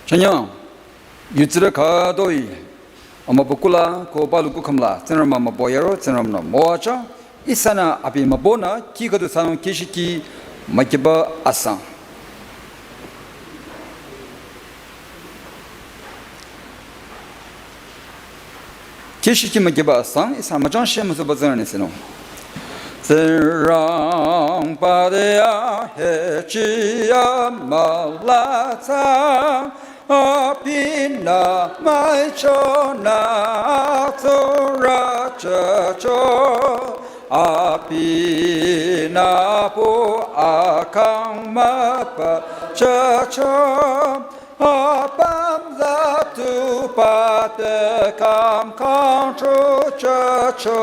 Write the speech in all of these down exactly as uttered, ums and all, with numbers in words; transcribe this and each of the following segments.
Chanyang, yutsirü khütoi, amübükuh la, ko palu kukhüm la, Tsingrangba mübü yaro, Tsingrangba-nü müwajü, ihsanü abi mübünü, kih khüdu sanung kih shiki mükiba asang. Kih shiki mükiba asang, ihsa müchang shemüsuba Tsingrang-nü sinung. Tsingrangba te ahechi amülatsang, abinü müichonü tsurü jücho, abinü bu akang mübü jücho, apüm zatuba te kam kang cho jücho,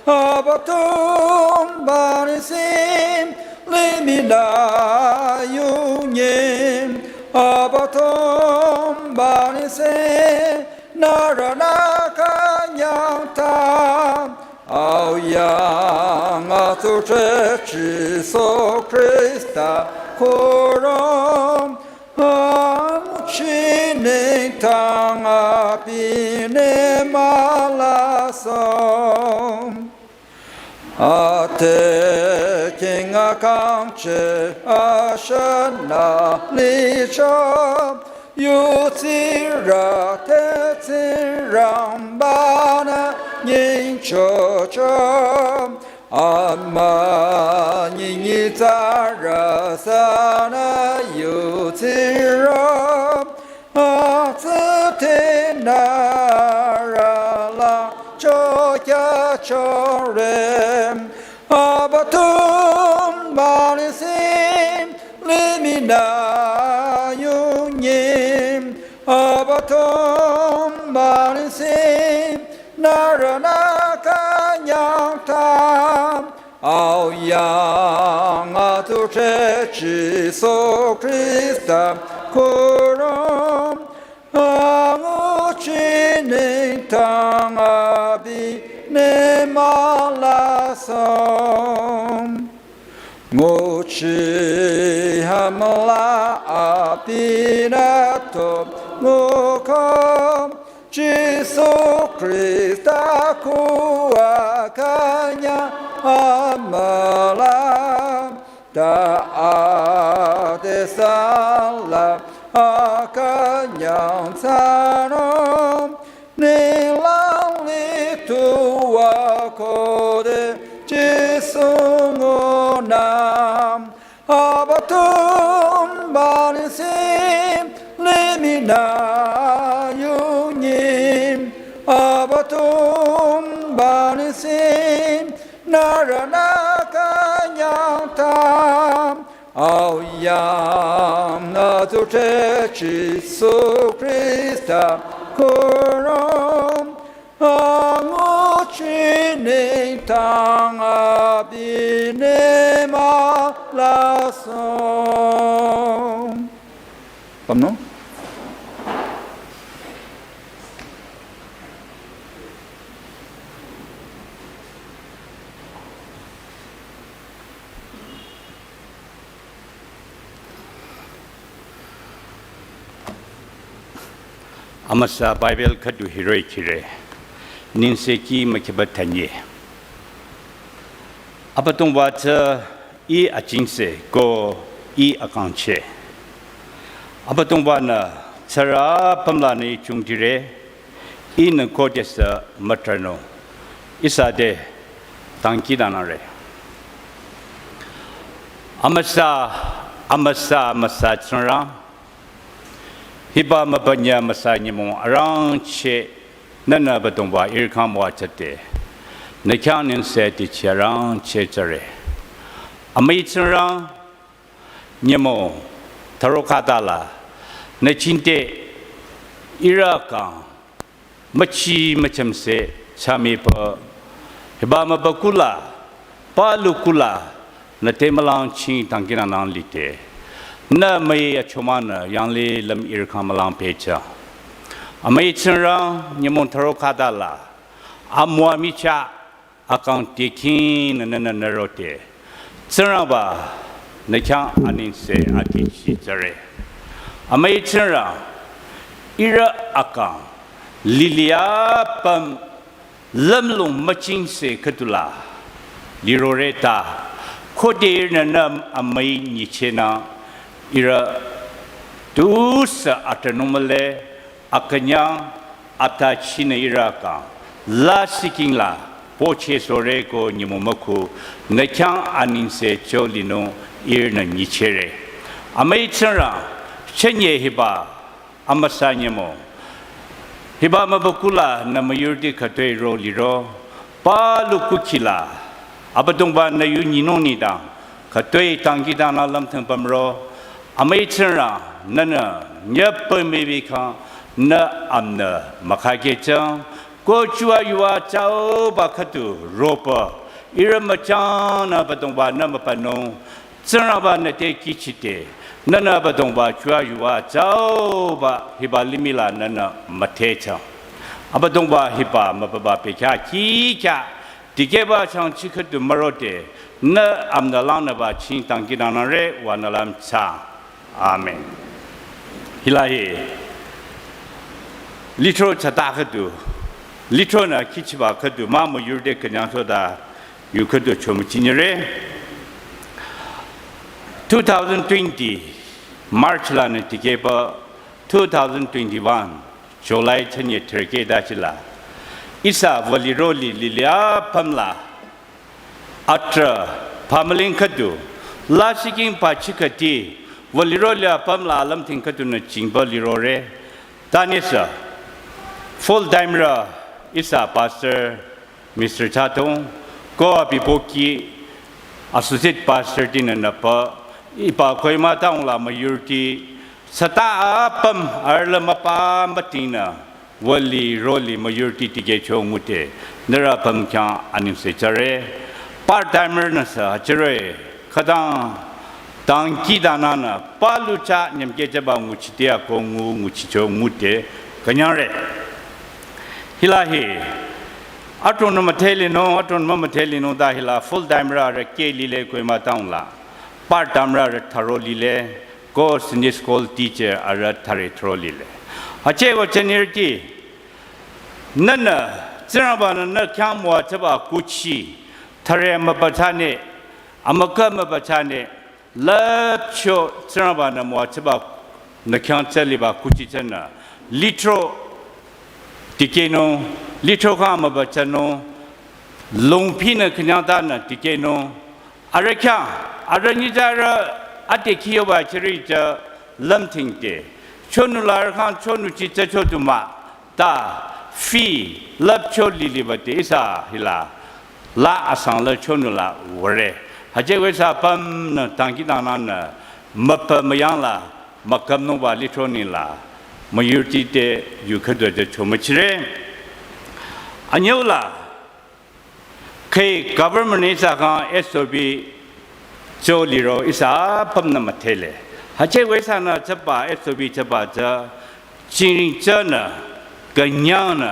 Abüdongba-nü sing limih nü yungyim, Abüdongba-nü sing nührünü künyang ta, aoyang atsucheh Jisu Khrista kuhrüm, amüchi nengdang abinü mülasang. Ate king akangcheh ashanü licho, yutsirü te Tsingrangba-nü nyingchocho, amünyi nyitsarü sünü yutsirü, atsü te nührü la chokya chore, Abüdongba-nü sing limih nü yungyim, Abüdongba-nü sing nührünü künyang ta, aoyang atsucheh Jisu Khrista kuhrüm, amüchi nengdang abinü mülasang. Nguchi amüla abinü to nguko, Jisu Khrista kuh akünyang amüla, ta ade sala akünyang tsanung, ninglang li tuwa khode Jisu ngunüm, Abüdongba-nü sing limih nü yungyim, Abüdongba-nü sing nührünü künyang ta, aoyang atsucheh Jisu Khrista kuhrüm, amüchi nengdang abinü mülasang. Pamno? Amüsa Bible khüdu hiroh-i khire, nengsekhi mükiba tanye. Abüdongba tsü Ih ajingse ko Ih akangcheh. Abüdongba-nü tsürü apüm lanü Ih chungdire, Ihnü khodesü mütrünung. Ihsa te dangkhidangnangre. Amüsa, amüsa, amüsa Tsingrang. Hiba mübünyüh amüsa nyümong arangcheh Nühnü Abüdongba ihrü khyang müwajüde, Nü khyang nengse dsichirang chehchare. Amüi Tsingrang, nyümong tharo khüta la Nü jingte ihrü kang müchi müchümse chami pü, hiba mübükuh la, palu kuh la, Nü te mülang ching dangkhidangnang lide. Nü müi achomang-nü yanglilüm ihrü khyang mülang pehjüng. Amüi Tsingrang, nyümong tharo khüta la amüwa michah akang dikehnü Nühnü nürote. Tsingrangba, Nü khyang anengse adsichire. Amüi Tsingrang, ihrü akang lili apüm lümlong müchingse khüdula lirore ta, khode ihrünü nü amüi nyichehnü ihrü tusü atranung mühle, akünyang atachinü ihrü akang lasih king la pochehsohre ko nyümong mükhu nü khyang anengse cho linung ihrünü nyichehre. Amüi Tsingrang, chünye hiba amüsa nyümong, hiba mübükuh la nü müyurüti khütoi ro liro, palu kukhila Abüdongba nü yu nyinung nengdang khütoi dangkhidangnang lümthing pümro. Amüi Tsingrang, nünü nyüpü mübükuh nü amnü mükhakehjüng, ko chua yuva tsauba khüdu ropü ihrü müchangnü Abüdongba nü mübünung. Tsingrangba nü te kihchide, nünü Abüdongba chua yuva tsauba hiba limih la nünü müthehjüng. Abüdongba hiba mübüba bekhyah kihkhyah dikehba changchi khüdu mürode, nü amnü langnüba ching dangkhidangnangre, wanü lümchang. Amen. Hila hi lithro chata khüdu, lithro nü kihchiba khüdu mah müyurüti künyangsohta yu khüdu chomüchinyire. Two thousand twenty March lanü dikehba two thousand twenty-one July chünye thürükeh dachila, ihsa vüliro li lili apüm la atrah pümüling khüdu lasih king pachi khüti vüliro li apüm la alümthing khüdunü chingba lirore. Tanüsü full timerü ihsa pastor Mister Chatong, ko abi pohki associate pastor tinü nüpü, hiba Kohima town la müyurüti süta apüm arüh la müpa mütingnü vüliro li müyurüti dikehcho ngude, nührü apüm khyang anengse jüre. Part timer nüsü hütsüroh-i khütang dangkhidangnangnü palu chah nyümkehjüba nguchiti ako ngu nguchicho ngude künyangre. Hila hi atronü müdhelinung, atronü mümüdhelinung ta hila full timerü arüh keh lile Kohima town la, part timerü arüh thüro lile, ko Sunday school teacher arüh thüre thüro lile. Hütsüeko jünirüti, nünü Tsingrangba-nü nü khyang müwajüba kuchi thüre mübüthsane, amükü mübüthsane, lüpcho Tsingrangba-nü müwajüba nü khyang tsü liba kuchi tsünü lithro dikehnung, lithro khyang mübüthsanung, longpinü künyangtanü dikehnung, arüh khyang, arüh nyitsarü ade khiyoba chiri tsü lümthingde, chonu la arüh khyang chonu chi tsü chodu mah, ta fee lüpcho lilibade ihsa hila la asang la chonu la würe. Hütsüeko ihsa apümnü dangkhidangnangnü müpü müyang la mükümnungba lithro nengla müyurüti te yu khüdu tsü chomüchire. Anyüu la kheh government ihsa khyang S O P cho liro ihsa apümnü müdhele. Hütsüeko ihsanü tsüba S O P tsüba tsü jingring tsünü künyangnü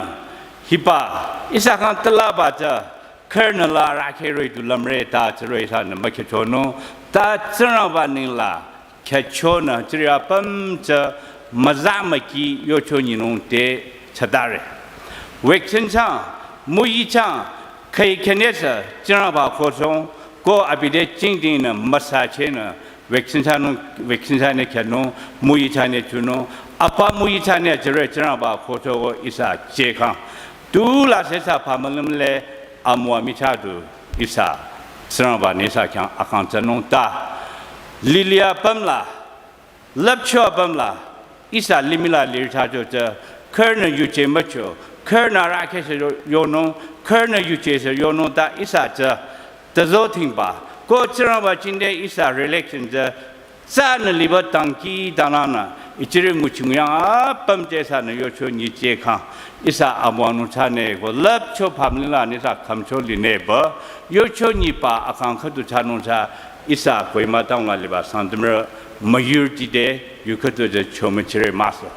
hiba ihsa khyang tülaba tsü khürünü la rükhe roh-i du lümre ta tsüroh-i ihsanü mükhyüchonung, ta Tsingrangba nengla khyüchonü tsüri apüm tsü müza müki yocho nyinung te chütare. Vaccine chang, müyi chang, kheh khyünüsü Tsingrangba kosong, ko abi te jingdingnü müsachehnü vaccine chanung, vaccine chane khyünung, müyi chane chunung, apa müyi chane tsüroh-i Tsingrangba kosoko ihsa jehkhang. Tula sü ihsa pümüling le amüwa michah du ihsa Tsingrangba-nü ihsa khyang akang tsünung ta. Lili apüm la, lüpcho apüm la, ihsa limih la lirü thsacho tsü, khürünü yuje mücho, khürünü rükhe sü yo-, yonung, khürünü yuje sü yonung ta ihsa tsü, tüzo thingba, ko Tsingrangba jingte ihsa relation tsü, tsünü liba dangkhidangnangnü, ichiri nguchi nguyang apüm tsü ihsanü yocho nyichehkhang, ihsa amüwanung thsane ko lüpcho pümüling lanü ihsa khümcho lineba, yocho nyiba akang khüdu thsanung thsa, ihsa Kohima town la liba Sangtamrü müyurüti te yu khüdu tsü chomüchire müso.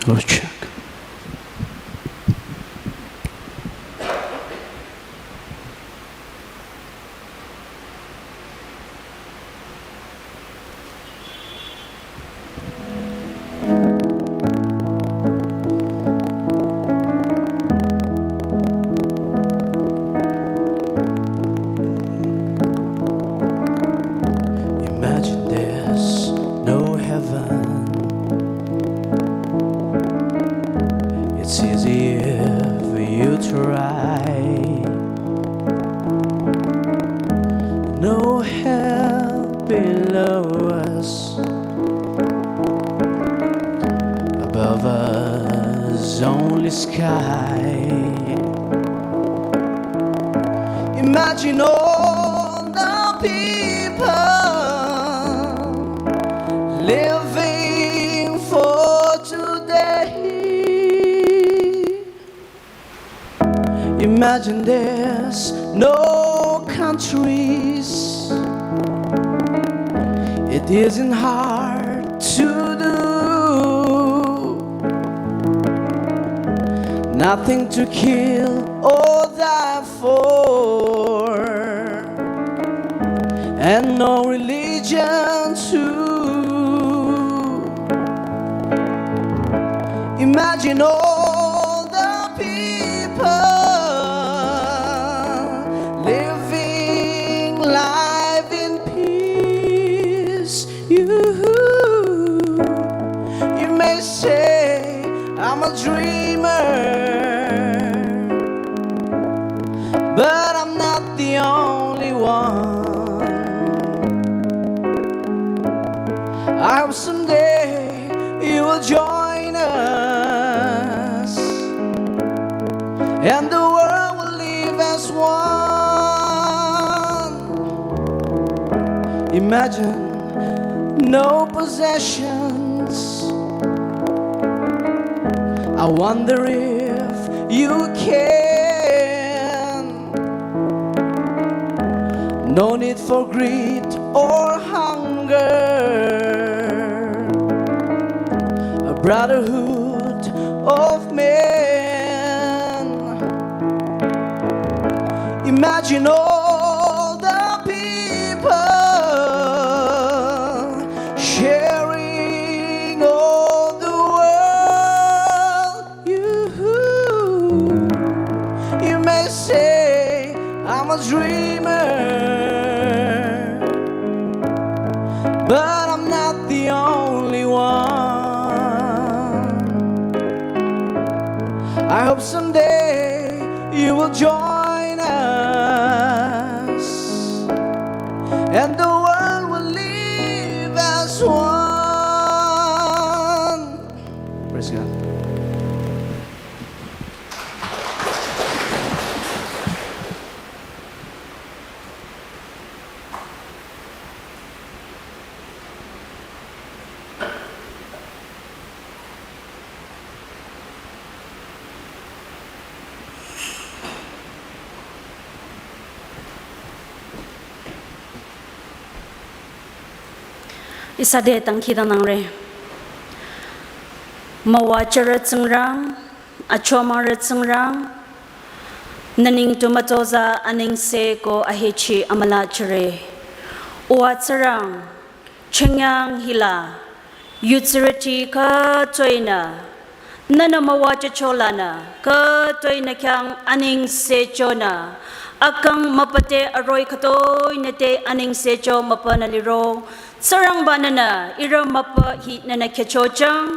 Go check. Imagine there's no heaven. It's easy if you try. No hell below us. Above us, only sky. Imagine all the people living for today. Imagine there's no countries. It isn't hard to do. Nothing to kill or die for. And no religion too. Imagine all the people living life in peace. You, you may say, "I'm a dreamer," but I'm not the only one. I hope someday you will join us, and the world will live as one. Imagine no possessions. I wonder if you can. No need for greed or hunger. A brotherhood of men. Imagine all the people sharing all the world. You, you may say, "I'm a dreamer," but I'm not the only one. I hope someday you will join us, and the world will live as one. Praise God. Ihsa te dangkhidangnangre. Müwajürü Tsingrang, achomangre Tsingrang, nü neng tu mütozah anengse ko ahechi amüla jüre. Uwa Tsingrang, chünyang hila, yutsürüti khütoinü, nünü müwajücho lanü, khütoinü khyang anengse chonü, akang müpate aroi khütoinü te anengse cho müpanü liro, Tsingrangba nünü ihrü müpa hi nünü khyüchochang,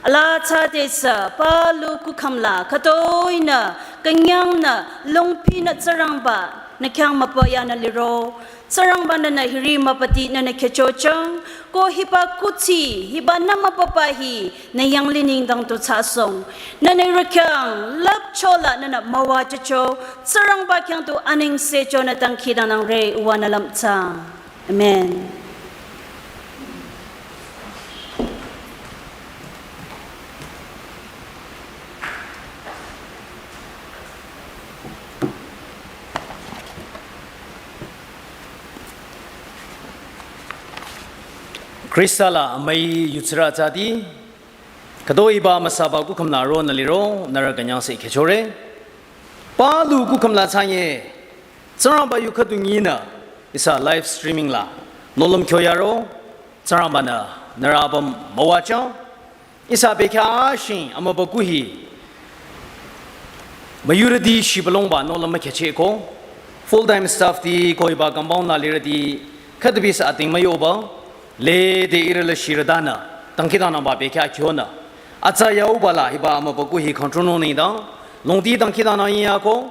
ala thsadesü palu kukham la khütoinü, künyangnü, longpinü Tsingrangba, nü khyang müpa yanü liro, Tsingrangba nünü hiri müpati nünü khyüchochang, ko hiba kuthsi, hiba nü müpapa hi, nü yanglih nengdang tu thsasohng. Nünü ihrü khyang, lüpcho la nünü müwajücho, Tsingrangba khyang tu anengse chonü dangkhidangnangre uwa nü lümtsang. Amen. Khrista la amüi yutsürü atsati, Khütoh-i ba amüsaba kukhüm la ronü liro, nührü künyangse khyüchore. Palu kukhüm la thsanye, Tsingrangba yu khüdu nyinü, ihsa live streaming la, nohlüm kyo yaro, Tsingrangba-nü, nührü apüm müwajüng, ihsa bekhyah shing, amübükuh hi, müyurüti shibülungba nohlüm mükhyücheko, full time staff ti ko hiba compound la lirüti, khüdubi ihsa ating müyoba, lede ihrü la shirütanü, dangkhidangnangba bekhyah kyonü. Atsa yauba la hiba amübükuh hi control nung nengdang, longdi dangkhidangnang yako,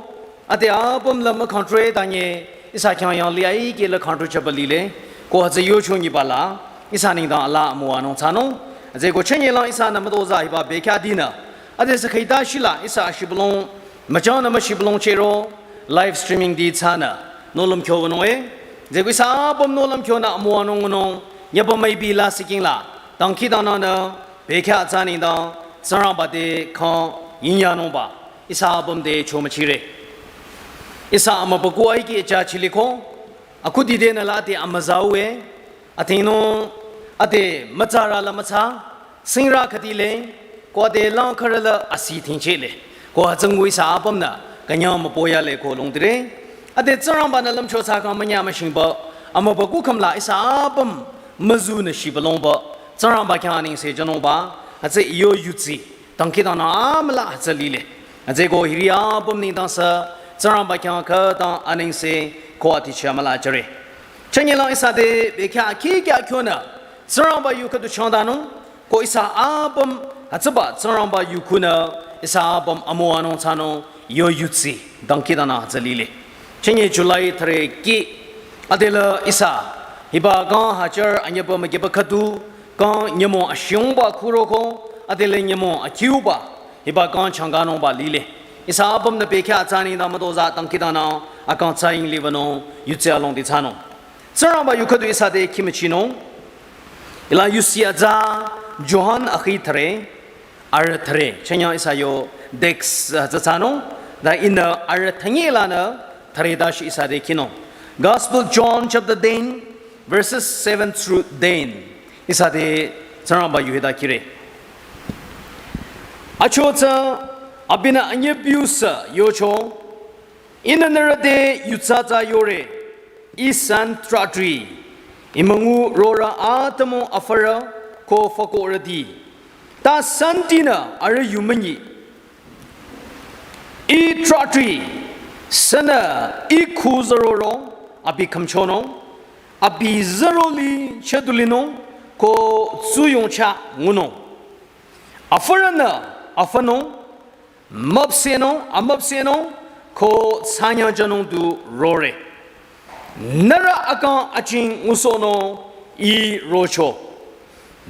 ade apüm la mükangtrüe tanye, ihsa khyang yang liaikeh la kangtrü chaba lile, ko hütsü yocho nyiba la, ihsa nengdang ala amüwanung thsanung, hütsüeko chünye lang ihsanü mütozah hiba bekhyah dinü, adesü khüta shila ihsa shibülung, müchangnü müshibülung chero, live streaming ti thsanü, nohlüm kyo wünung-e, hütsüeko ihsa apüm nohlüm kyonü amüwanung wünung, nyaba müipi la siking la, dangkhidangnangnü, bekhyah thsa nengdang, Tsingrangba te khyang yinyanungba, ihsa apüm te chomüchire. Ihsa amübükuh aikeh cha chiliko, akhudidenü la te amüzau-e, atingnung, ade mütsarü la mütsa, singrü khüdile, ko ade langkharü la asi thingchele, ko hütsüngu ihsa apümnü, künyang müpoyale ko longdire, ade Tsingrangba-nü lümcho thsakhang münya müshingba, amübükuh khüm la ihsa apüm, müzunü shibülungba, Tsingrangba khyang anengse jünungba, hütsü iyo yudsi, dangkhidangnang amüla hütsü lile. Hütsüeko hiri apüm nengdang sü, Tsingrangba khyang khütang anengse ko atichi amüla jüre. Chünye lang ihsa te bekhyah khikhyah kyonü, Tsingrangba yu khüdu changdanung, ko ihsa apüm, hütsüba Tsingrangba yu khunü, ihsa apüm amüwanung thsanung, iyo yudsi, dangkhidangnang hütsü lile. Chünye July thüre kih, adela ihsa, hiba kang hajar anyüba mükiba khüdu, kang nyümong ashiyongba khuroko, adela nyümong akhiuba, hiba kang changkanungba lile. Ihsa apümnü bekhyah thsa nengdang mütozah dangkhidangnang, akang thsa ying libanung, yudsi alongdi thsanung. Tsingrangba yu khüdu ihsa te khimüchinung, ila yusi atsa, Johan akhi thüre, arüh thüre, chünye ihsa yo text, uh, tsü thsanung, ta ihnü arüh thünye lanü, thüre dashi ihsa te khinung. Gospel John chapter ten, verses seven through ten. Ihsa te Tsingrangba yu hita khire. Achotsü, abinü anyübiusü yocho, ihnü nührü te yutsatsa yore, ih san trahtri, ih müngu rorü atümung afürü ko fükorüti. Ta santinü arüh yu münyi. Ih trahtri, sünü ih khu züroro, abi khümchonung, abi züroli chüdulinung, ko tsuyongcha ngunung. Afürünü, afünung, müpsehnung, amüpsehnung, ko sanyajünung du rore. Nührü akang aching ngusohnung ih rocho.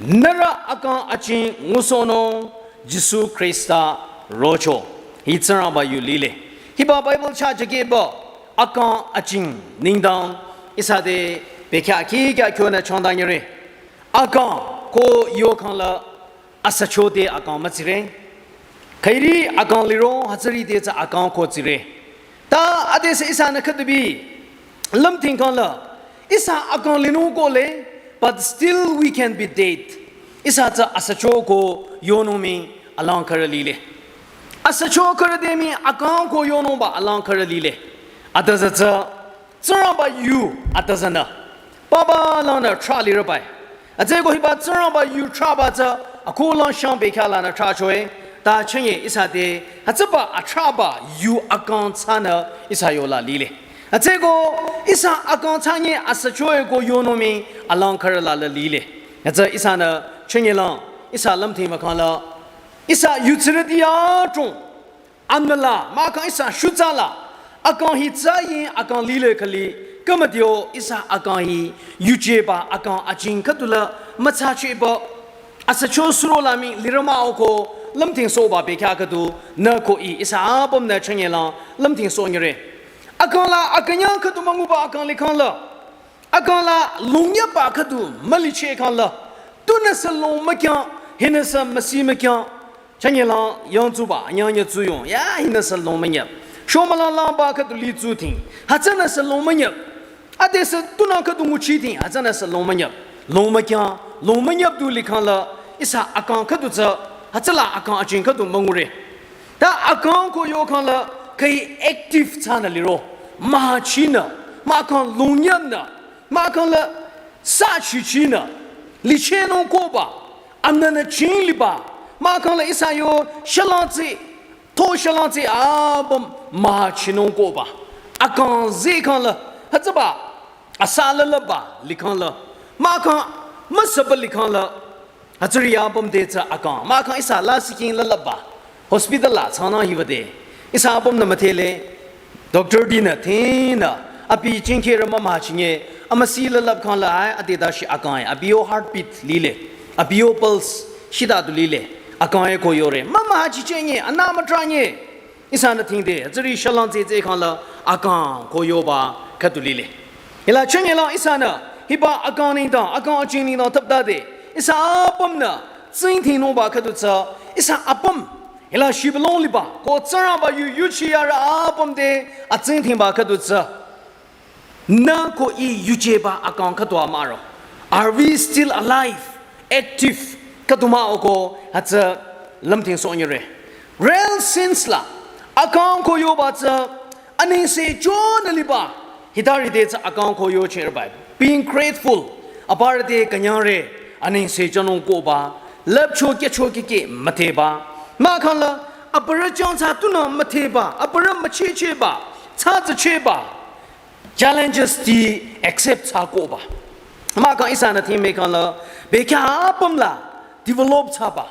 Nührü akang aching ngusohnung Jisu Khrista rocho. Hi Tsingrangba yu lile. Hiba Bible chah jükeba akang aching nengdang ihsa te bekhyah khikhyah kyonü changdanyüre. Akang ko yokhang la asacho te akang mütsire. Khüiri akang liro hütsüri te tsü akang ko tsire. Ta adesü ihsanü khüdubi lümthingkhang la ihsa akang linung kohle, but still we can be dead. Ihsa tsü asacho ko yonung mii alang khürü lile. Asacho khürü te mii akang ko yonungba alang khürü lile. Adüzü tsü Tsingrangba yu atüzünü, papa langnü trah lirübai. Hütsüeko hiba Tsingrangba yu trahba tsü, akhulang shang bekhyah lanü trahchoe, ta chünye ihsa te, hütsüba atrahba yu akang thsanü ihsa yola lile. Hütsüeko ihsa akang thsanye asachoe ko yonung mii alang khürü la la lile. Hütsü ihsanü chünye lang, ihsa lümthing mükhang la, ihsa yutsirüti adrong, anmüla, mahkhang ihsa shutsala, akang hi tsü yin akang lile khüli, khümütio ihsa akang hi, yujeba akang aching khüdula, mütsacheba, asacho suro la mii lirü mah-o ko, lümthingsohba bekhyah khüdu, nü ko ih ihsa apümnü chünye lang, lümthingsohnyüre. Akang la, akünyang khüdu münguba akang likhang la, akang la longyaba khüdu mülicheh khang la, tunüsü long mükyang, hinüsü müsi mükyang. Chünye lang yangtsuba, anyang nyütsuyong, ya hinüsü long münyüp. Shomülang langba khüdu litsuting, hütsünüsü long münyüp. Adesü tunang khüdu nguchiting, hütsünüsü long münyüp. Long mükyang, long münyüp du likhang la, ihsa akang khüdu tsü, Hütsüla akang aching khüdu müngure. Ta akang ko yokhang la khüi active thsanü liro. Mühachinü, mahkhang lungyamnü, mahkhang la sachichinü, lichenung koba, amnanü ching liba, mahkhang la ihsa yo shalangtsi, to shalangtsi apüm mühachinung koba. Akang zikhang la, hütsüba, asa lalaba likhang la, mahkhang müsaba likhang la, hütsüri apüm te tsü akang, mahkhang ihsa lasih king lalaba, hospital la thsanü hiba de, ihsa apümnü müdhele, doctor dinü, thinü, abi chingkhe rama mühachinge, amüsi lalap khang la, ai, ade dashi akang, abi yo heartbeat lile, abi yo pulse, shida du lile, akang e ko yore, mama hachichenge, ana matranye, ihsanü thingde, hütsüri shalangtsi tse khang la, akang ko yoba khüdu lile. Hila chenge la ihsanü, hiba akang nengdang, akang aching nengdang thapta de, ihsa apümnü, tsingdhingnungba khüdu tsü, ihsa apüm, hila shibülung liba, ko tsaraba yu, yuchi yara apüm de, atsingdhingba khüdu tsü. Nü ko i yujeba akang khüdu amaro. Are we still alive, active, khüdu mah-o ko, hütsü lümthing sonyere. Real sense la, akang ko yoba tsü, anengse chonü liba, hitari de tsü akang ko yocheba. Being grateful, apar de künyangre, anengse chonung koba, lüpcho kehcho kehkeh müdheba. Mahkhang la, aparü chang thsa tunü müdheba, aparü müchehchehba, thsa thsachehba, challenges ti accept thsa koba. Mahkhang ihsanü thingme khang la, bekhyah apüm la, develop thsaba.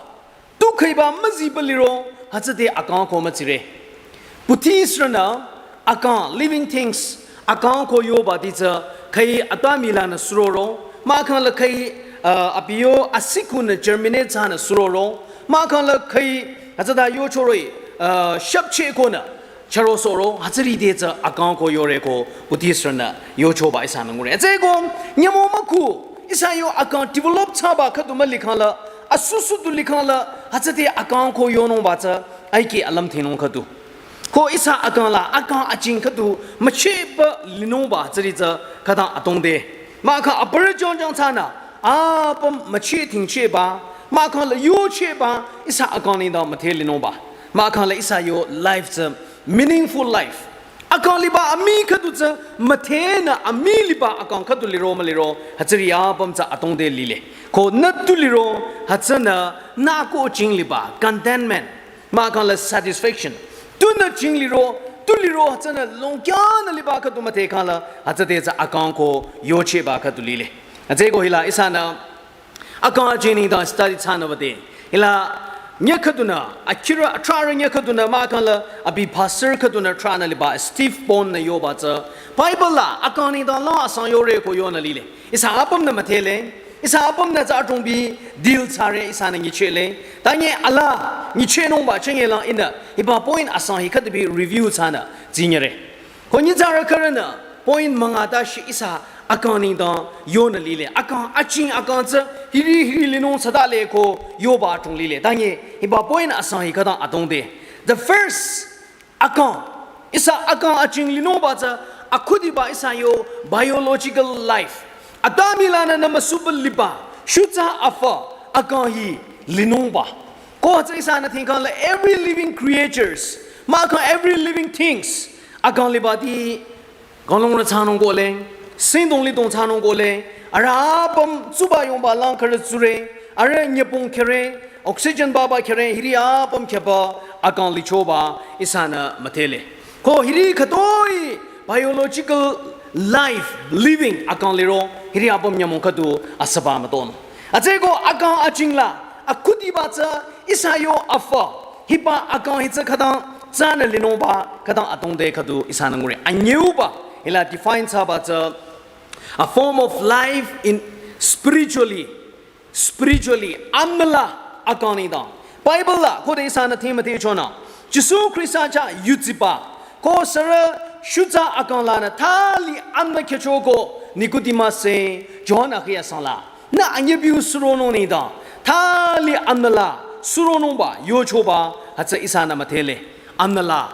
Tu khüiba müziba liro, hütsüde akang ko mütsire. Buddhist rünü, akang, living things, akang ko yoba di tsü, khüi atümila nü suroro, mahkhang la khüi, uh, abi yo asikunü germinate thsanü suroro, mahkhang la khüi, hütsüta yochoroi, uh, shapche konü, charo soro, hütsüri de tsü akang ko yore ko, Buddhist rünü yochoba ihsanü ngure. Tsü ko, nyümong mükhu, ihsa yo akang develop thsaba khüdu mülikhang la, asusu du likhang la, hütsüde akang ko yonungba tsü, aike alümthingnung khüdu. Ko ihsa akang la, akang aching khüdu, müchehba linungba, hütsüri tsü, khütang atongde. Mahkhang aparü chongjang thsanü, apüm mücheh thingchehba, mahkhang la yochehba, ihsa akang nengdang müdhe linungba. Mahkhang la ihsa yo life tsü, meaningful life. Akang liba amii khüdu tsü, müdhenü amii liba akang khüdu liro müliro, hütsüri apüm tsü atongde lile. Ko nü tu liro, hütsünü, nü ko ching liba, contentment. Mahkhang la satisfaction. Tunü ching liro, tu liro, hütsünü longkyanü liba khüdu müdhe khang la, hütsüde tsü akang ko yocheba khüdu lile. Hütsü ko hila ihsanü, akang aching nengdang study thsanüba de. Hila, nyü khüdunü, akhirü, atrarü nyü khüdunü, mahkhang la, abi pastor khüdunü, tranü liba, Steve Bond nü yoba tsü. Bible la, akang nengdang la asang yore ko yonü lile. Ihsa apümnü müdhele, ihsa apümnü tsü adrongbi deal thsare, ihsanü nyichehle. Tanye ala, nyichehnungba chenge la ihnü, hiba point asang hi khüdubi review thsanü, zinyere. Ko nyitsarü khürünü, point münga tashi ihsa akang nengdang yonü lile. Akang aching akang tsü hiri hiri linung thsatale ko yoba adrong lile. Tanye hiba point asang hi khütang atongde. The first akang, ihsa akang aching linungba tsü akhudiba ihsa yo biological life. Atümila nü nü müsuba liba, shutsa afü, akang hi linungba. Ko hütsü ihsanü thingkhang la every living creatures, mahkhang every living things, akang liba di, kanglungrü thsanung kohle, singdong lidong thsanung kohle, arüh apüm tsuba yongba lang khürü tsure, arüh nyübong khere, oxygen baba khere, hiri apüm kheba, akang lichoba, ihsanü müdhele. Ko hiri khütoi biological life, living akang liro, hiri apüm nyümong khüdu asüba mütonung. Hütsü ko akang aching la, akhudiba tsü ihsa yo afü, hiba akang hi tsü khütang tsünü linungba, khütang atongde khüdu ihsanü ngure. Anyüuba, hila define thsaba tsü, a form of life in spiritually, spiritually, amnala akang nengdang. Bible la, khode ihsanü thingmüthehchonü, Jisu Khrista chah yuziba, ko sürü shutsa akang lanü thali amna khyücho ko Nicodemus se, Johan akhi asang la. Nü anyübiu suronung nengdang, thali amnala suronungba, yochoba, hütsü ihsanü müdhele. Amnala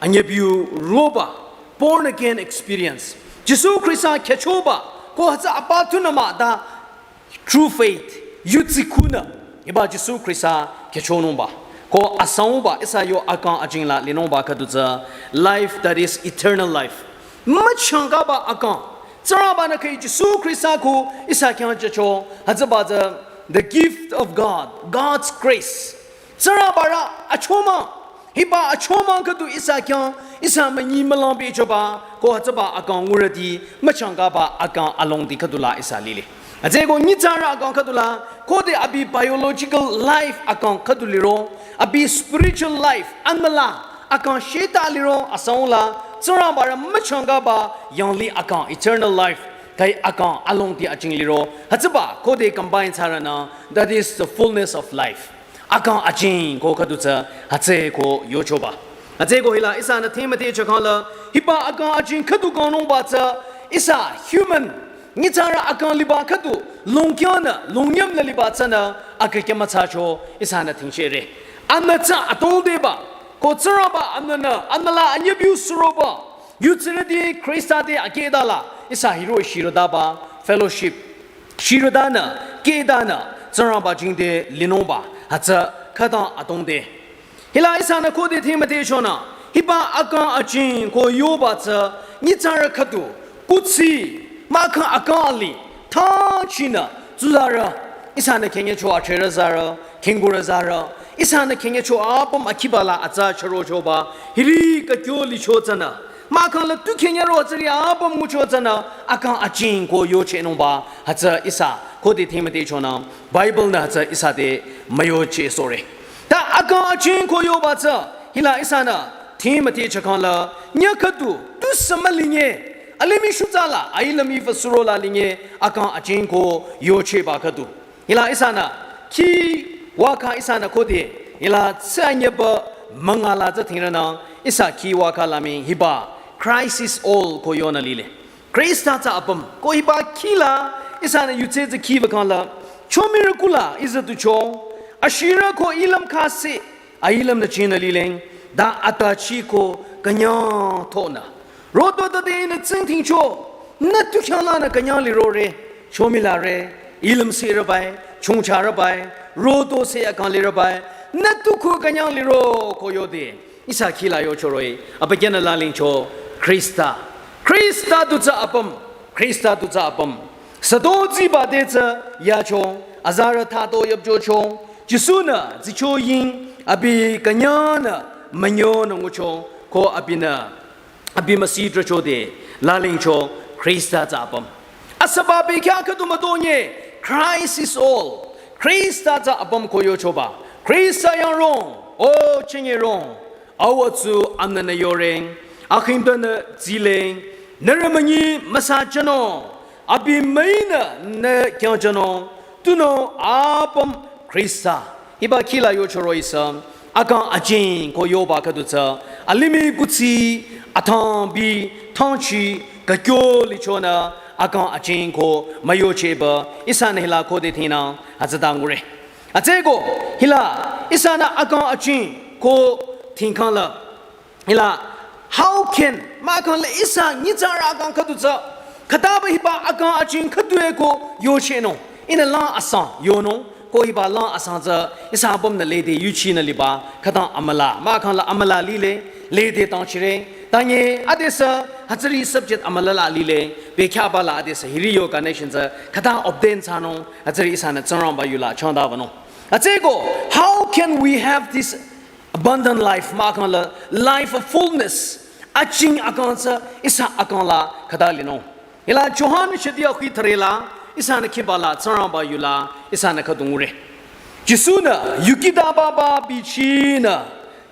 anyübiu roba, born again experience. Jisu Khrista khyüchoba, ko hütsü apa tunü mah ta true faith, yuzi khunü, hiba Jisu Khrista kechonungba, ko asangba ihsa yo akang ajing la linungba khüdu tsü life that is eternal life. Müchangkaba akang. Tsingrangba-nü khüi Jisu Khrista ko ihsa khyang jücho, hütsüba tsü the gift of God, God's grace. Tsingrangba rü achomang, hiba achomang khüdu ihsa khyang, ihsa münyi mülang pehchoba, ko hütsüba akang ngurüti, müchangkaba akang alongdi khüdu la ihsa lile. Hütsüeko nyitsarü akang khüdu la, khode abi biological life akang khüdu liro, abi spiritual life, amüla akang sheta liro, asangla, Tsingrangba rü müchangkaba, yanglih akang, eternal life, khüi akang alongdi ajing liro, hütsüba, khode combine thsarünü, that is the fullness of life. Akang ajing ko khüdu tsü, hütsüeko yochoba. Hütsüeko hila ihsanü thing müdhe chakangla, hiba akang ajing khüdu kangnungba tsü, ihsa human, nyitsarü akang liba khüdu, longkyanü, longnyam la liba tsünü, akükya müthsacho, ihsanü thingchere. Amütsa atongdeba, ko Tsingrangba amünü, amüla anyabiu suroba, yutsirüti Khrista te akedala, ihsa hiro shirüdaba, fellowship, shirüdanü, kedanü, Tsingrangba jingte linungba, hütsü khütang atongde. Hila ihsanü khode thing müdhe chonü, hiba akang ajing ko yoba tsü, nyitsarü khüdu, kuthsi, mahkhang akang ali, thangchinü, tsuzarü, ihsanü khenyecho acherü zarü, khingkurü zarü, ihsanü khenyecho apüm akhiba la atsa chürochoba, hiri kakyo licho tsünü, mahkhang la tu khenyero tsüri apüm ngucho tsünü, akang ajing ko yochehnungba, hütsü ihsa, khode thing müdhe chonü, Bible nü hütsü ihsa te müyochehsohre. Ta akang ajing ko yoba tsü, hila ihsanü, thing müdhe chakangla, nya khüdu, tusü mülinye, alimih shutsala, ailümih fü surola linye, akang ajing ko yochehba khüdu. Hila ihsanü, khi waka ihsanü khode, hila tsü anyaba müngala tsü thingrünü, ihsa khi waka la mii hiba, Christ is all ko yonü lile. Khrista tsü apüm, ko hiba khi la, ihsanü yutse tsü khi bakangla, chomirü kula, ihsa tu cho, ashirü ko ilüm khase, ailüm nü chinü lileng, da atachi ko künyang tonü. Roto tade nü tsingthingcho, nü tu khyanglanü künyang lirore, chomila re, ilüm sirübai, chungcharübai, roto se akang lirübai, nü tu ko künyang liro ko yode. Ihsa khi la yochoroh-i, abükyünü lalingcho, Khrista. Khrista tu tsü apüm, Khrista tu tsü apüm. Süto tsiba te tsü yacho, azarü thato yüpchocho, Jisu-nü tsicho ying, abi künyangnü, münyonü ngucho, ko abinü, abi müsi trücho de, lalingcho, Khrista tsü apüm. Asüba bekhyah khüdu mütonye, Christ is all. Khrista tsü apüm ko yochoba. Khrista yang rong, o chingi rong. Awa tsu amnanü yoreng, akhingdanü zileng, nührü münyi müsa chano, abi müinü nü kyang chano, tunüo apüm Khrista. Hiba khi la yochoroh-i sü, akang ajing ko yoba khüdu tsü, alimih kuthsi, athang bi, thangchi, kakyo lichonü, akang ajing ko müyochehba, ihsanü hila khode thingnang, hütsüta ngure. Hütsüeko, hila, ihsanü akang ajing ko thingkhang la. Hila, how can, mahkhang la ihsa nyitsarü akang khüdu tsü, khütaba hiba akang ajing khüdu-e ko yochehnung. Ihnü lang asang yonung, ko hiba lang asang tsü, ihsa apümnü lede yuchinü liba, khütang amüla, mahkhang la amüla lile, lede tangchire, tanye, adesü, hütsüri subject amüla la lile, bekhyahba la adesü, hiri yo connection tsü, khütang obtain thsanung, hütsüri ihsanü Tsingrangba yula changdabanung. Hütsüeko, how can we have this abundant life, mahkhang la life of fullness, ajing akang tsü, ihsa akang la khüta linung. Hila Johan shidi akhi thüre la, ihsanü khiba la, Tsingrangba yula, ihsanü khüdu ngure. Jisu-nü, yukitaba ba bichinü,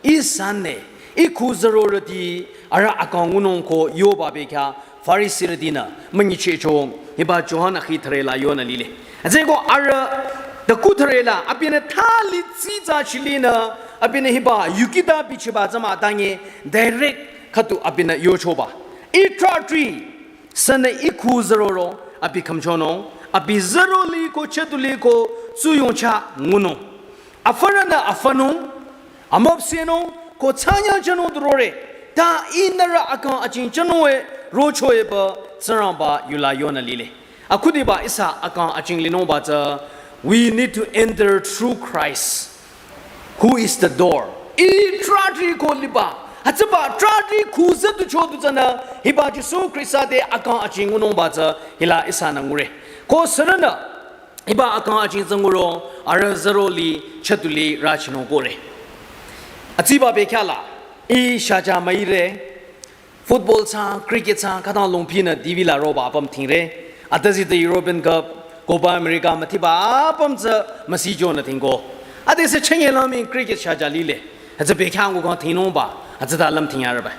ihsanü, ikhu zürorüti, arüh akang ngunung ko yoba bekhyah, Farisirütinü, münyichehcho, hiba Johan akhi thüre la yonü lile. Hütsüeko arüh, daku thüre la, abinü thali tsitsa chilinü, abinü hiba yukita bichiba tsü mütangi, direct khüdu abinü yochoba. Itrati, sünü ikhu züroro, abi khümchonung, abi züro liko, chetu liko, tsuyongcha ngunung. Afarünü afanung, amüpsehnung, ko tsanyang chanung durore, ta ihnü arüh akang ajing chanung-e, rocho-e ba, Tsingrangba yula yonü lile. Akhudiba ihsa akang ajing linungba tsü, we need to enter through Christ. Who is the door? Ih trahti ko liba. Hütsüba trahti khu züdu chodu tsünü hiba Jisu Khrista te akang aching ngunungba tsü hila ihsanü ngure. Ko sürünü hiba akang aching tsü nguro arüh züro li chütuli rachinung kore. Atsiba bekhyah la ih shaja müire. Football thsa, cricket thsa, khütang longphinü T V la roba apüm thingre. Atüzide European Cup, Copa America müthiba apüm tsü müsijonü thingko. Adesü chünye lüming cricket shaja lile. Hütsü bekhyah ngukhang thingnungba, hütsüta lüm thingyareba.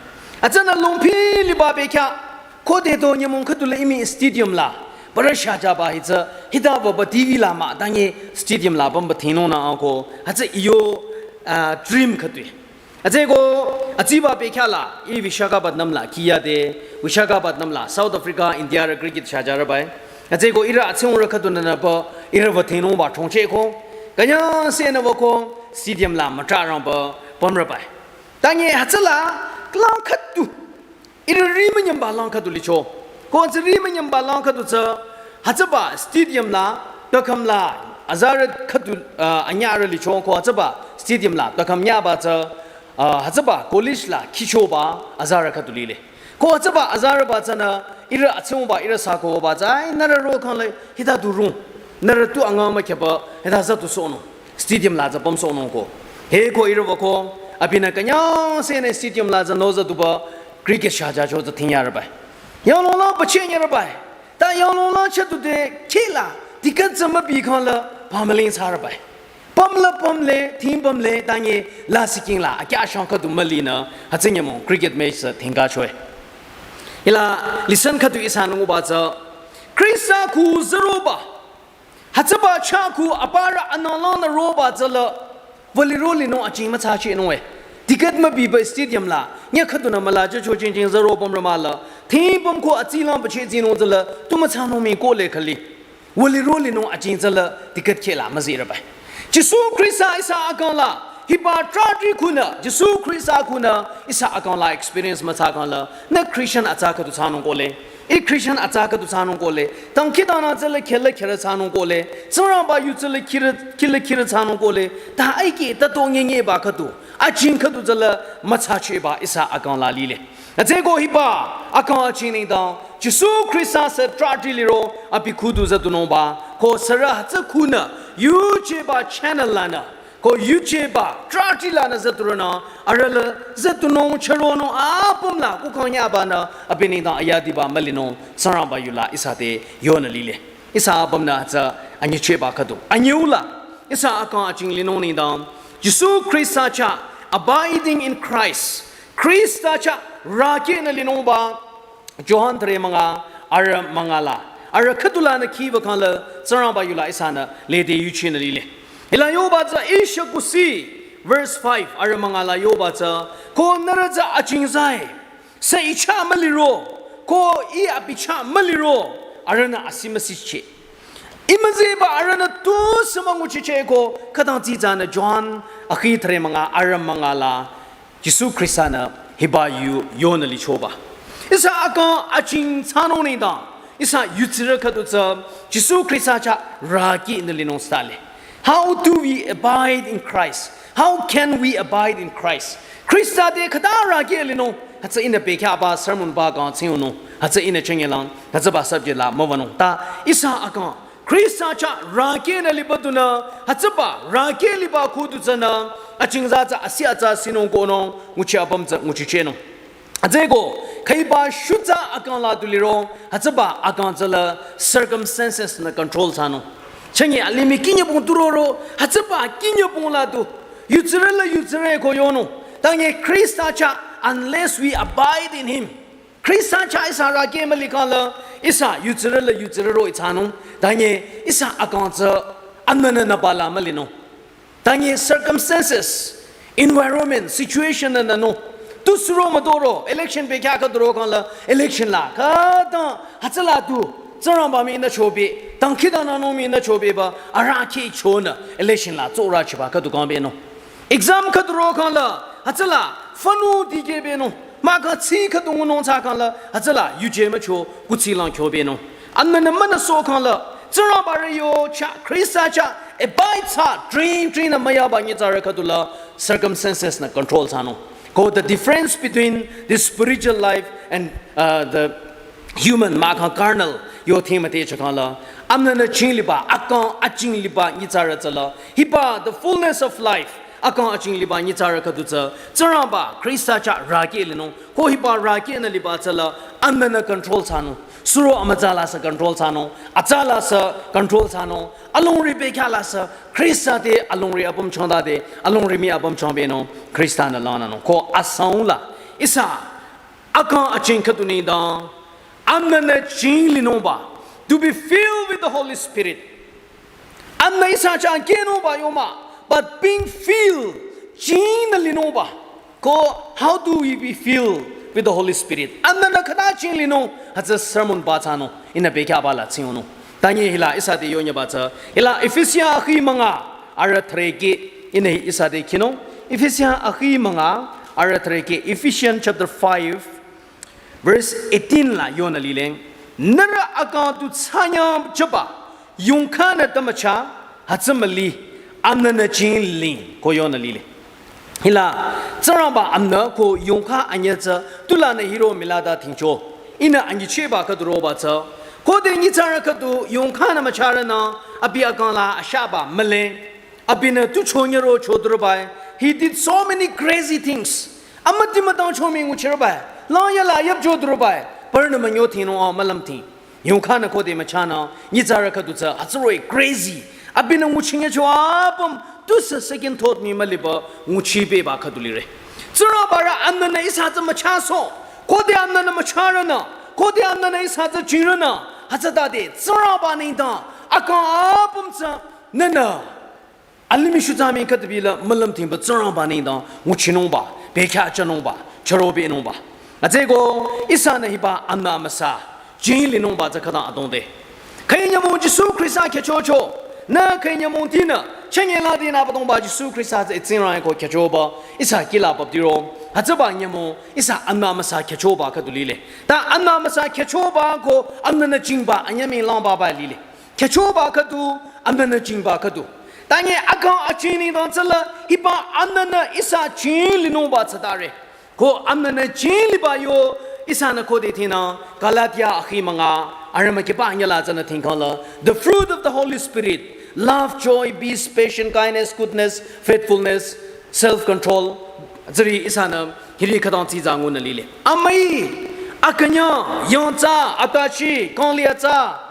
Hütsünü longphi liba bekhyah, khode to nyümong khüdu la imi stadium la, parü shajaba hi tsü, hita baba T V la mah, tangi stadium la bamba thingno na ako, hütsü iyo, ah, dream khüdui. Atsüko, atsiba bekhyah la, ih Visakhapatnam la, kiyade, Visakhapatnam la, South Africa, India rü cricket shajarübai. Atsüko ihrü atsiungrü khüdunü nüpa, ihrü ba thingnungba chongcheko. Künyangseh nü bako, stadium la mütrarangba, pümrübai. Tangi hütsüla, klang khüdu. Ihrü rimünyümba lang khüdu licho. Ko tsü rimünyümba lang khüdu tsü, hütsüba stadium la, tükham la, azarü khüdu, ah, anyarü licho, ko hütsüba stadium la, tükham nyaba tsü, ah, hütsüba college la, khichoba, azarü khüdu lile. Ko hütsüba azarüba tsünü, ihrü atsiungba, ihrü sakoba tsü, ai, nührü rokhang le, hita du rung. Nührü tu anga mükheba, hita züdu sohnung. Stadium la tsü pümsohnung ko. He ko ihrü bako, abinü künyangseh nü stadium la tsü noza duba, cricket shaja cho tsü thingyarübai. Yanglong la pachenyarübai. Ta yanglong la chütude khila, ticket tsü mübikhang la pamaling sarübai. Püm la püm le, thing püm le, tangi la siking la, akyashang khüdu mülinü, hütsü nyümong cricket match tsü thingka choe. Hila, listen khüdu ihsanü nguba tsü, Khrista khu züroba, hütsüba chah khu aparü ananglangnü roba tsüla, vali ro linung aching müthsachinung e. Ticket mübiba stadium la, nya khüdunü müla jücho jingjing züro pümrü müla, thing püm ko atsilang pache tsinung tsüla, tu müthsanung mii ko le khali. Vali ro linung aching tsüla, ticket khela müzirübai. Jisu Khrista ihsa akang la, hiba trahti khunü, Jisu Khrista khunü, ihsa akang la experience müthsakhang la, nü Christian atsa khüdu thsanung ko le. Ih Christian atsa khüdu thsanung ko le, tang khidana tsüla khela khela thsanung ko le, Tsingrangba yu tsüla khila, khila khila thsanung ko le, ta aike ta to nyenye ba khüdu, aching khüdu tsüla müthsacheba ihsa akang la lile. Atsüko hiba, akang aching nengdang, Jisu Khrista sü trahti liro, abi khudu züdunungba, ko sürü hütsü khunü, yujeba channel lanü, ko yujeba, trahti lanü züturünü, arüh la zütunung chüronung apüm la kukhang yabanü, abi nengdang ayadiba mülinung, Tsingrangba yu la ihsa te yonü lile. Ihsa apümnü tsü anyicheba khüdu. Anyiu la, ihsa akang aching linung nengdang, Jisu Khrista chah, abiding in Christ. Khrista chah, rükehnü linungba, Johan thüre münga, arüh münga la. Arüh khüdu lanü khiba khang la, Tsingrangba yu la ihsanü, lede yuchinü lile. Hila yoba tsü, Isha kusi, verse five, arüh münga la yoba tsü, ko nührü tsü aching zai, sü ih chah müliro, ko ih abi chah müliro, arühnü asi müsichi. Ih müzeba arühnü tusü münguchicheko, khütang tsitsanü Johan, akhi thüre münga, arüh münga la, Jisu Khrista-nü hiba yu yonü lichoba. Ihsa akang aching thsanung nengdang. Ihsa yutsirü khüdu tsü Jisu Khrista chah rükehnü linung stale. How do we abide in Christ? How can we abide in Christ? Khrista te khüta rükeh linung. Hütsü ihnü bekhyahba sermon ba kang tsingunung. Hütsü ihnü chengelang. Hütsüba subject la müwanung. Ta ihsa akang Khrista chah rükehnü liba dunü, hütsüba rükeh liba khudu tsünü, aching za tsü asi atsa sinung konung, nguchi apüm tsü nguchichehnung. Hütsüko, khüiba shutsü akang la du liro, hütsüba akang tsüla circumstances-nü control thsanung. Chenge alimih kinyübong turoro, hütsüba kinyübong la du, yutsirü la yutsirü ko yonung. Tangi Khrista chah, unless we abide in him, Khrista chah ihsa rükeh müli khang la, ihsa yutsirü la yutsirü roh-i thsanung, tangi ihsa akang tsü anmünü nüba la mülinung. Tangi circumstances, environment, situation-nü nünung. Tu suro müdoro, election bekhyah khüduro khang la, election la, khütang, hütsüla tu, Tsingrangba mii nü chobe, tang khüta nü nung mii nü chobeba, arüh kheh chonü, election la, tsurü chiba khüdu kang benung. Exam khüduro khang la, hütsüla, fanu dikeh benung. Mahkhang tsi khüdu ngunung thsa khang la, hütsüla, yuje mücho, kuthsi lang kyo benung. Anmünü münüsoh khang la, Tsingrangba rü yo chah, Khrista chah, Abide thsa, tring tring nü müyaba nyitsarü khüdula circumstances nü control thsanung. Ko the difference between the spiritual life and uh, the human, mahkhang carnal, yo thing müte chakangla. Amnü nü ching liba, akang aching liba nyitsarü tsüla. Hiba the fullness of life, akang aching liba nyitsarü khüdu tsü. Tsingrangba, Krista chah raki linung. Ko hiba raki nü liba tsüla, amnü nü control thsanung. Suro amütsa la sü control thsanung. Atsa la sü control thsanung. Alongri bekhyah la sü, Krista te alongri apüm changdade, alongri mii apüm changbenung, Krista nü lananung. Ko asang la, ihsa, akang aching khüdu nengdang, amnü nü ching linungba, to be filled with the Holy Spirit. Amnü ihsa chah kehnungba yoma, but being filled, ching nü linungba. Ko, how do we be filled with the Holy Spirit? Amnü nü khüta ching linung, hütsü sermon ba thsanung, ihnü bekhyahba la tsingyonung. Tanye hila ihsa te yonyeba tsü, hila Efesia akhi münga, arüh threke, ihnü ihsa te khinung. Efesia akhi münga, arüh threke, Ephesians chapter five, verse eighteen la yonü lile. Nührü akang tu thsanyang jüba, yongkha nü tümücha, hütsü müli, amnü nü ching ling, ko yonü lile. Hila, Tsingrangba amnü ko yongkha anyü tsü, tula nü hiro mila da tingcho. Ihnü anyicheba khüdu roba tsü. Ko de nyitsarü khüdu yongkha nü mücharünü, abi akang la ashaba müle. Abinü tu chonyero chodrubai. He did so many crazy things. Amüti mütang chomi nguchirbai. Lang ya la yap chodrubai. Parnü münyo thinung a mülüm thing. Yongkha nü ko de müchanü, nyitsarü khüdu tsü, hütsüroi crazy. Abinü nguchinye cho apüm, tusü second thought mii müliba, nguchibeba khüdu lire. Tsingrangba rü amnü nü ihsa tsü müchaso, ko de amnü nü mücharünü, ko de amnü nü ihsa tsü chingrünü, hütsütade, Tsingrangba nengdang, akang apüm tsü, nünü. Alimih shutsa mii khüdu bila mülüm thingba Tsingrangba nengdang nguchinungba, bekhyah thsanungba, chürobenungba. Atsüko ihsanü hiba amnü amüsa, ching linungba tsü khütang adongde. Khüi nyümong Jisu Krista khyüchocho, nü khüi nyümong tinü, chünye la dinü Abüdongba Jisu Krista tsü Tsingrang ko khyüchoba, ihsa kihla baptiro, hütsüba nyümong, ihsa amnü amüsa khyüchoba khüdu lile. Ta amnü amüsa khyüchoba ko amnü nü chingba anyü mii langba ba lile. Khyüchoba khüdu, amnü nü chingba khüdu. Tanye akang aching nengdang tsüla, hiba amnü nü ihsa ching linungba tsütare. Ko amnü nü ching liba yo, ihsanü ko de thinü, Galatia akhi münga, arüh mükiba anyü la tsünü thingkangla. The fruit of the Holy Spirit, love, joy, peace, patience, kindness, goodness, faithfulness, self-control. Tsüri ihsanü, hiri khütang tsiza ngunü lile. Amüi, akünyang, yangtsa, atachi, kangli atsa.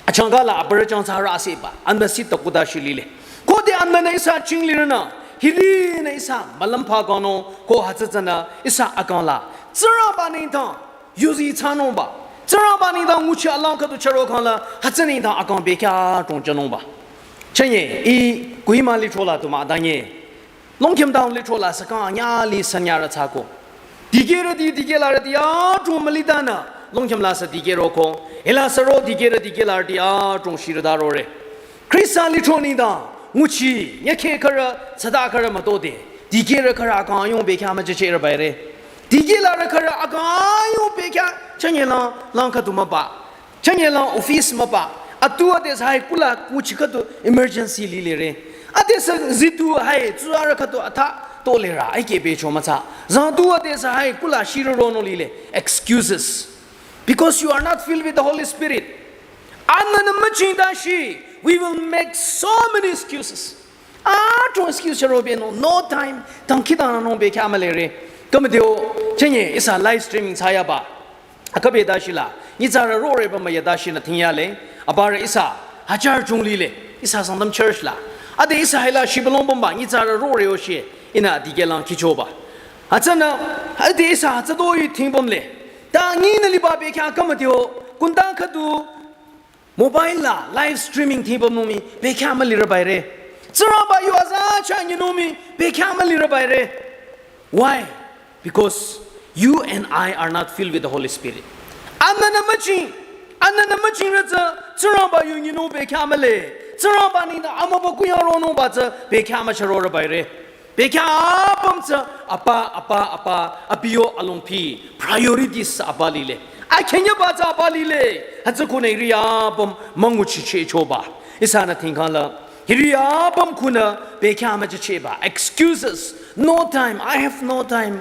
Achangka la abürü chang tsarü aseba, amnü si takuda shi lile. Ko de amnü nü ihsa ching lirünü, hiri nü ihsa mülümpha kano, ko hütsütsünü ihsa akang la. Tsingrangba nengdang, yuzi thsanungba. Tsingrangba nengdang nguchi alang khüdu chüro kang la, hütsü nengdang akang bekhyah tong thsanungba. Chünye, i Kohima licho la tu mah danye. Longkhim town licho la sakang anyü li sanyarü thsako. Dikehrüti, dikehlarüti adrong mülitanü, Longkhim la sü dikehroko. Hila sü ro dikehrü dikehlarüti adrong shirüdarore. Krista licho nengdang, nguchi, nyükhe khürü, tsüta khürü mütode. Dikehrü khürü akang ayung bekhyah müjüchehrü baire. Dikehlarü khürü akang ayung bekhyah, chünye lang, lang khüdu müba. Chünye lang office müba. Atu ade sü hai kula nguchi khüdu emergency lilere. Ade sü zitu hai tsurü khüdu atha tolera. Ai kebe cho mütsa. Zangtu ade sü hai kula shirü ronung lile. Excuses. Because you are not filled with the Holy Spirit. Amnü nü müching dashi, we will make so many excuses. Adrong excuse chürobenung, no time, dangkhidangnangnung bekhyah mülere. Kümüdeo, chünye ihsa live streaming thsayaba. Akhabe dashi la, nyitsarü roreba müya dashi nü thingyale, abürü ihsa, hajar chung lile, ihsa Sangtam church la. Ade ihsa hila shibülung bümba, nyitsarü rore o shi, ihnü dikehlang khichoba. Hütsünü, ade ihsa hütsütoi thingbümle. Ta nyi nü liba bekhyah kümüdeo, kunda khüdu, mobile la live streaming thibamnung mii bekhyah mülirü baire. Tsingrangba yu aza chah nyinung mii bekhyah mülirü baire. Why? Because you and I are not filled with the Holy Spirit. Amnü nü müching, amnü nü müchingrü tsü, Tsingrangba yu nyinung bekhyah mühle. Tsingrangba nengdang amübükuh yang ronungba tsü bekhyah mücharorü baire. Bekhyah apüm tsü apa, apa, apa, abi yo alongpi, priorities tsü apa lile. Akhenyaba tsü apa lile. Hütsükonü hiri apüm münguchichehchoba. Ihsanü thingkhang la, hiri apüm khunü bekhyah müjüchehba. Excuses. No time. I have no time.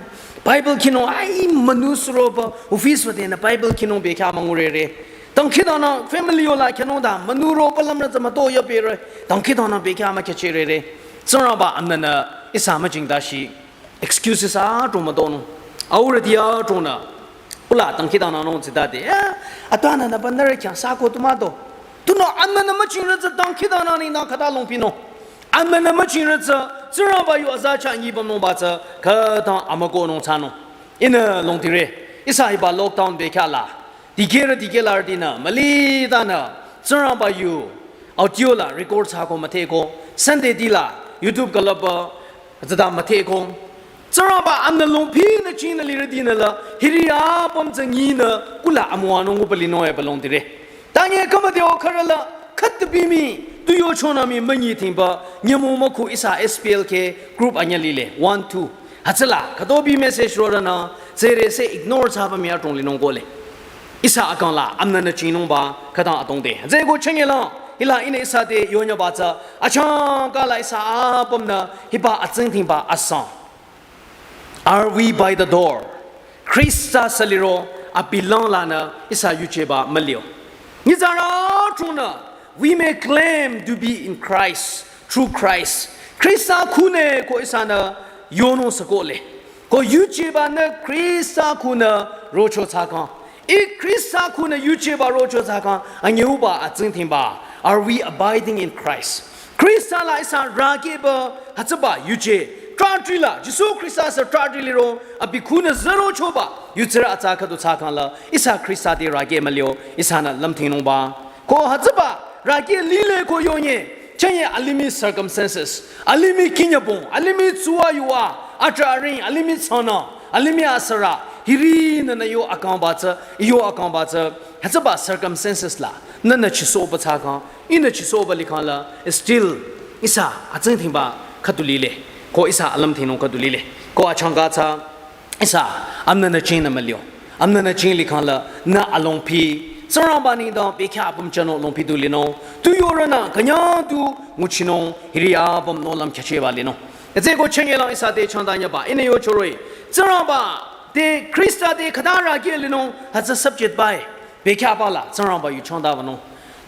Bible khinung, ai, münu suroba, office wüdenü Bible khinung bekhyah müngurere. Dangkhidangnang family yola khyünung da, münu roba lümrü tsü müto yapere. Dangkhidangnang bekhyah mükhyüchehrere. Tsingrangba amnanü ihsa müjingdashi. Excuses adrong müdonung. Aurüti adrongnü. Ula dangkhidangnangnung tsitade. Eh, atüanü nüba nührü khyang sako tu müdo. Tunüo amnanü müchingrü tsü dangkhidangnang nengdang khüta longpinung. Amnanü müchingrü tsü, Tsingrangba yu aza chah nyibamnungba tsü, khütang amükohnung thsanung. Ihnü longtire, ihsa hiba lockdown bekhyah la. Dikehrü dikehlarütinü, mülitanü, Tsingrangba yu, audio la record thsako müdheko, Sunday dila, YouTube külüpba, tsüta müdheko. Tsingrangba amnü longphinü chingnü lirütinü la, hiri apüm tsü nyinü, kula amüwanung nguba linung eba longtire. Tanye kümüde o khürü la, khütübi mii, tu yochonü mii münyi thingba, nyümong mükhu ihsa S P L K group anyü lile, one, two. Hütsüla, khütobi message rorünü, tsürüse ignore thsaba mii adrong linung kohle. Ihsa akang la, amnanü chingnungba, khütang adrongde. Hütsüeko chünye la, hila ihnü ihsa te yonyüba tsü, achangka la ihsa apümnü, hiba atsingdhingba asang. Are we by the door? Khrista sü liro abi lang lanü ihsa yujeba mülio. Nyitsarü adrongnü, we may claim to be in Christ, through Christ. Khrista khunü ko ihsanü yonung sü kohle. Ko yujebanü Khrista khunü rocho thsakhang. Ih Khrista khunü yujeba rocho thsakhang anyüuba atsingdhingba. Are we abiding in Christ? Khrista la ihsa rakehba hütsüba yuje. Trahtri la, Jisu Khrista sü trahtri liro, abi khunü zürochoba. Yutsirü atsa khüdu thsakhang la, ihsa Khrista te rakeh mülio, ihsanü lümthingnungba. Ko hütsüba, rakeh lile ko yonye. Chünye alimih circumstances, alimih kinyabong, alimih tsuwa yuwa, atrah aring, alimih tsana, alimih asüra, hiri nünü yo akangba tsü, yo akangba tsü, hütsüba circumstances la, nünü chisohba thsakhang, ihnü chisohba likhang la, still, ihsa, atsingdhingba khüdu lile, ko ihsa alümthingnung khüdu lile, ko achangka tsü, ihsa, amnanü chingnü mülio. Amnanü ching likhang la, nü alongphi. Tsingrangba nengdang bekhyah apüm chano longphi du linung. Tu yorünü, künyang tu nguchinung, hiri apüm nohlüm khyacheba linung. Hütsüeko chünye la ihsa te changdanyüba, ihnü yochoroh-i. Tsingrangba, te Khrista te khüta rakeh linung, hütsü subject bai. Bekhyahba la, Tsingrangba yu changdabanung.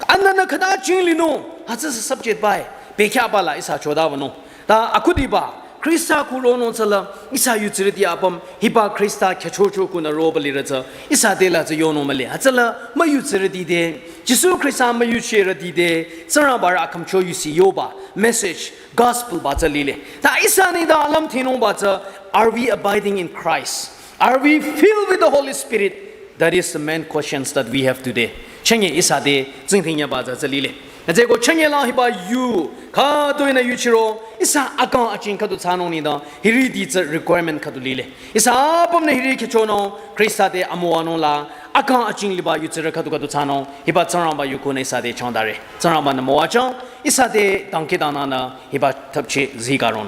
Amnanü khüta ching linung, hütsü subject bai. Bekhyahba la ihsa chodabanung. Ta akhudiba, Khrista khu ronung tsüla, ihsa yutsirüti apüm, hiba Khrista khyüchocho khunü roba lirü tsü, ihsa te la tsü yonung mühle. Hütsüla, müyutsirüti te, Jisu Khrista müyucherüti te, Tsingrangba rü akhümcho yusi yoba, message, gospel ba tsü lile. Ta ihsa nengdang alümthingnungba tsü, are we abiding in Christ? Are we filled with the Holy Spirit? That is the main questions that we have today. Chünye ihsa te tsingdhingnyüba tsü tsü lile. Hütsüeko chünye la hiba yu, khütoinü yuchiro, ihsa akang aching khüdu thsanung nengdang, hiriti tsü requirement khüdu lile. Ihsa apümnü hiri khyüchonung, Khrista te amüwanung la, akang aching liba yutsirü khüdu khüdu thsanung, hiba Tsingrangba yu khunü ihsa te changdare. Tsingrangba-nü müwajüng, ihsa te dangkhidangnangnü, hiba thapchi zikaron.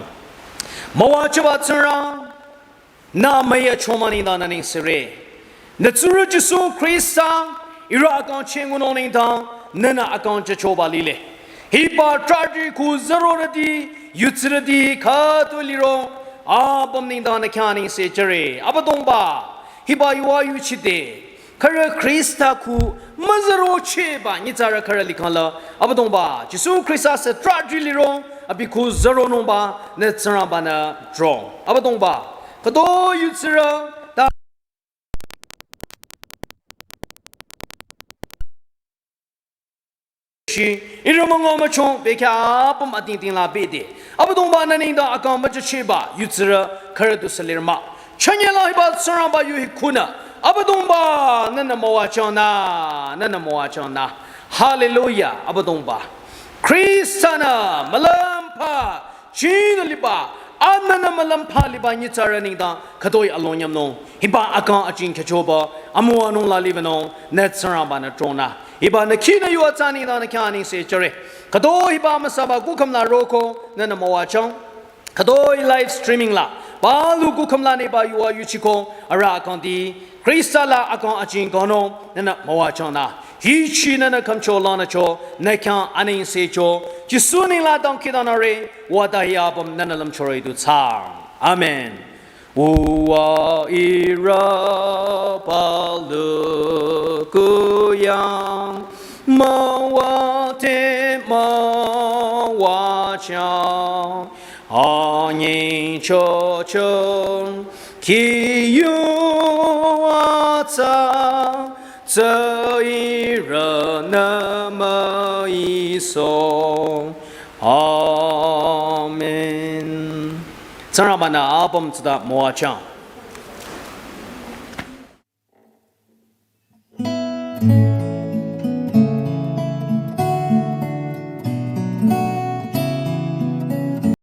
Müwajüba Tsingrang, nü müya choma nengdang nü nengsere. Nü tsurü Jisu Khrista, ihrü akang chingunung nengdang, nünü akang jüchoba lile. Hiba trahtri khu zürorüti, yutsirüti khütoi liro, apüm nengdang nü khyang nengse jüre. Abüdongba, hiba yuwa yuchide, khürü Khrista khu müzürochehba nyitsarü khürü likhang la, Abüdongba, Jisu Khrista sü trahtri liro, abi khu züronungba, nü Tsingrangba-nü drong. Abüdongba, khütoi yutsirü, ta shi, ihrü münga müchong, bekhyah apüm atingting la bede. Abüdongba nü nengdang akang müjüchehba, yutsirü, khürü du sü lirü mah. Chünye la hiba Tsingrangba yu hi khunü. Abüdongba, nünü müwajüng nü, nünü müwajüng nü. Hallelujah, Abüdongba. Khrista-nü, mülümpha, chinü liba, amnanü mülümpha liba nyitsarü nengdang, khütoi alongyamnung, hiba akang aching khyüchoba, amüwanung la libanung, nü Tsingrangba-nü drongnü. Hiba nü khinü yu atsa nengdang nü khyang nengse jüre. Khütoi hiba amüsaba kukhüm la roko, nünü müwajüng. Khütoi live streaming la, palu kukhüm la nü hiba yuwa yuchiko, arüh akangti, Khrista la akang aching kono nühnü müwajüng nü. Hichi nühnü khümcho lanücho, nü khyang anengsecho, Jisu neng la dangkhidangnangre, wüta hi apüm nühnü lümchore du thsaang. Amen. Uwa ihrü palu kuyang, müwate müwajüng, anyengchocho, kiyu atsa, tsü ihrünü müiso. Amen. Tsingrangba-nü apüm tsüta müwajüng.